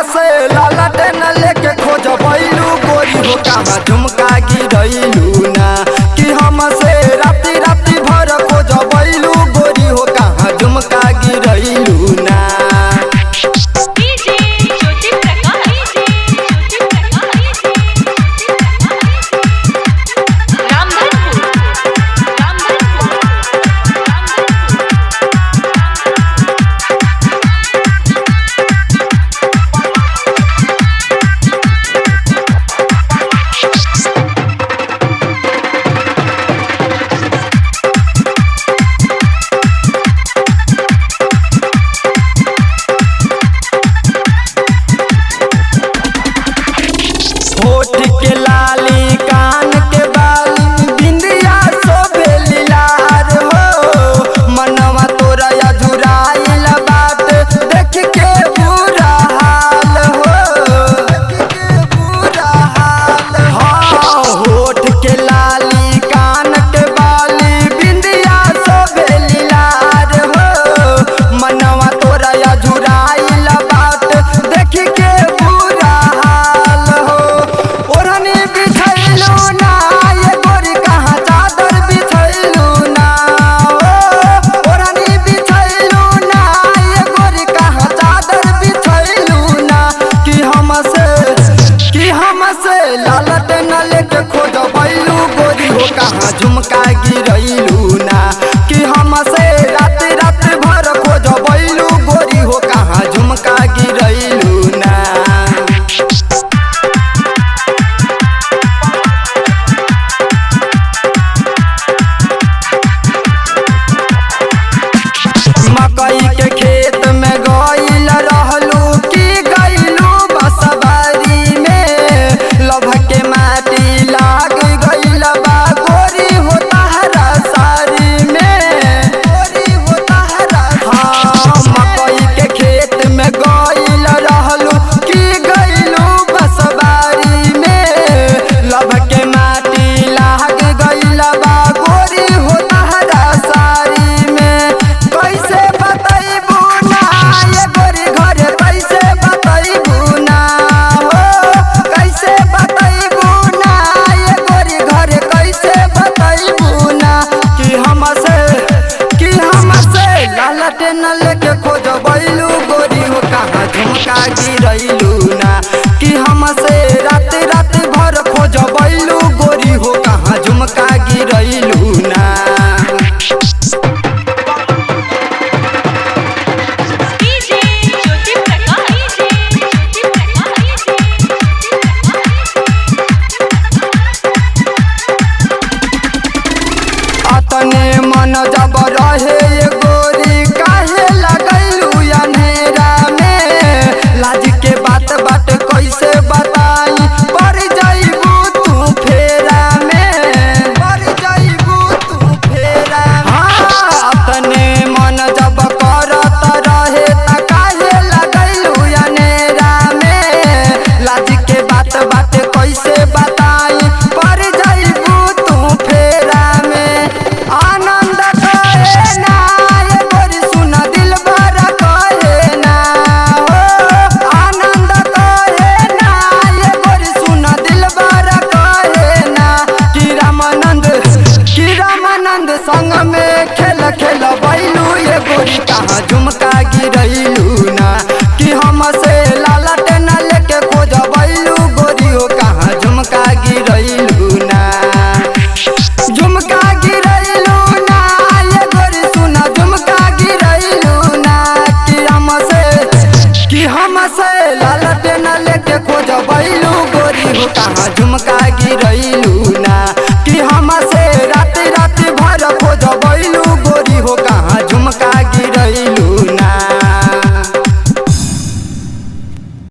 हमसे लालटेन लेके खोजबैलू गोरी हो कहाँ झुमका गिरैलू ना। कि हमसे राति राति भर खोजबैलू गोरी हो कहाँ झुमका गिरैलू ना। DJ Jyoti Prakash, DJ Jyoti Prakash, Ramdhanpur, Ramdhanpur, Ramdhanpur. होठ के लाली कान के बाली बिंदिया शोभे लीलार हो। मनवा तोरा अधुराइल बात देख के बुरा हाल हो। देख के बुरा हाल हो। होठ के लाली कान के बाली बिंदिया शोभे लीलार हो। मनवा तोरा अधुराइल बात देख के बुरा हाल हो। ओढ़नी बिछैलू ना ये गोरी कहाँ चादर बिछैलू ना। ओ ओढ़नी बिछैलू ना ये गोरी कहाँ चादर बिछैलू ना। कि हमसे लालटेन लेके खोजबैलू गोरी हो कहाँ झुमका गिरैलू ना। कि हमसे रात रात भर खोजबैलू गोरी हो कहाँ झुमका गिरैलू ना। मकई के खेत में गईल रहलू की गईलू बसवारी में। लभ के माटी लाग गईल बा गोरी हो तहरा सारी में। गोरी हो तहरा। हाँ, मकई के खेत में गईल रहलू की गईलू बसवारी में। लभ के माटी लाग गईल बा गोरी हो तहरा सारी में। कैसे बतैबू ना ये गोरी घरे कैसे बतैबू ना हो। कैसे बतैबू ना ये गोरी घरे कैसे बतैबू ना। कि हमसे लालटेन लेके खोजबैलू गोरी हो कहाँ झुमका गिरैलू ना। कि हमसे रात रात भर खोजबैलू गोरी हो कहाँ झुमका गिरैलू ना। DJ Jyoti Prakash, DJ Jyoti Prakash, अतने मन जब रहे ये गोरी काहे लगैलू अंधेरा में। लाज के बात बात कैसे बताई पड़ जाइबू तू फेरा में। पड़ जाइबू तू फेरा। हाँ, अतने मन जब करत रहे त काहे लगैलू अंधेरा में। लाज के बात बात कैसे बताई पड़ जाइबू तू फेरा में। आनंद कहे ना ये गोरी सुन दिल भर कहे ना हो। आनंद कहे ना ये गोरी सुन दिल भर कहे ना। कि रामानंद संग में खेल खेल बैलू ये गोरी कहाँ झुमका गिरैलू ना। कि हमसे लालटेन लेके खोजबैलू गोरी हो कहाँ झुमका गिरैलू ना। झुमका गिरैलू ना ये गोरी सुना झुमका गिरैलू ना। कि हमसे लालटेन लेके खोजबैलू गोरी हो कहाँ झुमका